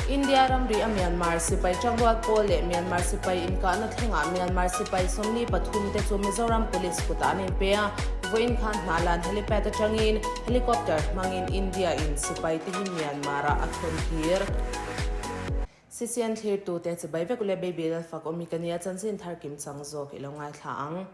India ramri a Myanmar sipai tangrual pawl leh Myanmar sipai inkahna thlengah Myanmar sipai 43 te chu Mizoram Police kutah an inpe a, vawiin khan Hnahlan helipad atangin helicopter hmangin India in sipai te hi Myanmar ah a thawn kir. CCN thlirtu te chibai vek ule Baby Lalfak awmi ka nia chanchin thar kim chang zawk i lo ngaithla ang.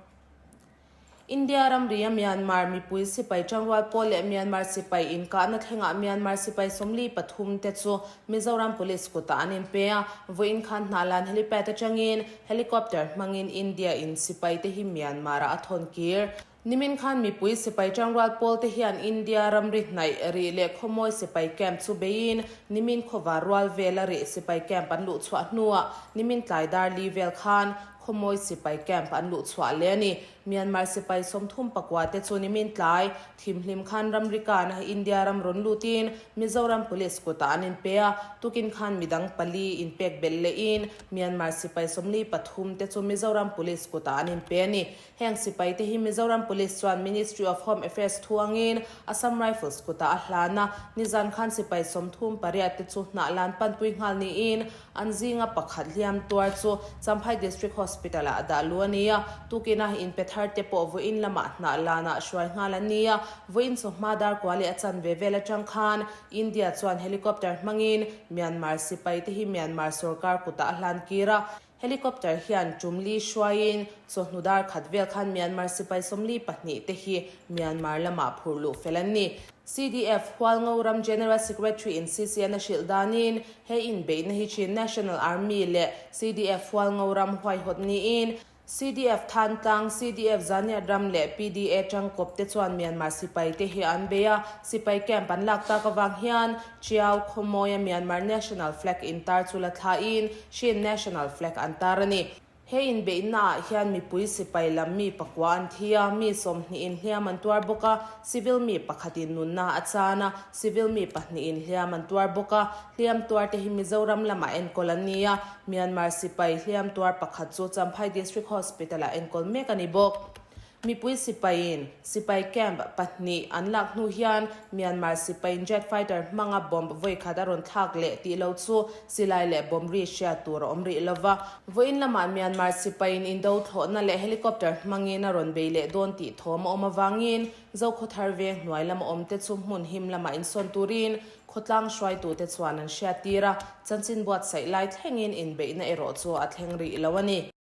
India ramria Myanmar mipui sipai tangrual pawl leh Myanmar sipai inkahna thlengah Myanmar sipai 43 te chu Mizoram Police kutah an inpe a, vawiin khan Hnahlan helipad atangin helicopter hmangin India in sipai te hi Myanmar ah a thawn kir. Nimin khan mipui sipai tangrual pawl te hian India ramri hnaih rih leh khawmawi sipai camp chu beiin nimin khawvar rual vela rih sipai camp an luhchhuah hnuah nimin tlai dar li vel khan Khawmawi sipai camp an luh chhuah leh a ni. Myanmar sipai 39 te chu nimin tlai thimhlim khan ramri kana India ram rawn lutin Mizoram Police kutah an inpe a, tukin khan midang pali inpek belh lehin Myanmar sipai 43 te chu Mizoram Police kutah an inpe a ni. Heng sipai te hi Mizoram Police chuan Ministry of Home Affairs thuangin Assam Rifles kutah a hlan a, nizan khan sipai 38 te chu hnahlan panpui nghal niin An zinga pakhat hliam tuar chu Champhai District Hospital-ah a dah lu a ni a, tukina inpe thar te pawh vawiin lamah hnah lanah hruai nghal an ni a, vawiin chawhma dar kua leh a chanve vel atang khan India chuan helicopter hmangin Myanmar sipai te hi Myanmar sorkar kutah a hlan kir a, helicopter hian tum li hruaiin chawhnu dar khat vel khan Myanmar sipai 42 te hi Myanmar lamah phurh luh fel an ni. CDF, Hualngo ram General Secretary in CCN a hrilh danin he inbeihna hi Chin National Army leh CDF Hualngo ram huaihawt niin CDF Thantlang, CDF Zaniat ram leh PDA tangkawp te chuan Myanmar sipai te hi an bei a, sipai camp an lak tak avang hian Chiao khawmawia Myanmar National Flag intar chu la thlain Chin National Flag an tar a ni. He inbeihnaah hian mipui sipai lam mi pakua an thi a, mi 20 in hliam an tuar bawk a, civil mi pakhatin nunna a chan a, civil mi pahnihin hliam an tuar bawk a, hliam tuarte hi Mizoram lamah enkawl an ni a, Myanmar sipai hliam tuar pakhat chu Champhai District Hospital-ah enkawl mek a ni bawk. Mipui sipaiin sipai camp pahnih an lak hnu hian Myanmar sipaiin jet fighter hmanga bomb vawi khat a rawn thlak leh tih lo chu silai leh bomb ri hriat tur a awm rih lo va. Vawiin lamah Myanmar sipaiin indo thlawhna leh helicopter hmangin a rawn bei leh dawn tih thawm a awm avangin Zokhawthar veng hnuai lama awmte chu hmun him lamah insawn turin khawtlang hruaitute chuan an hriattir a, chanchin buatsaih lai thlengin inbeihna erawh chu a thleng rih lo a ni.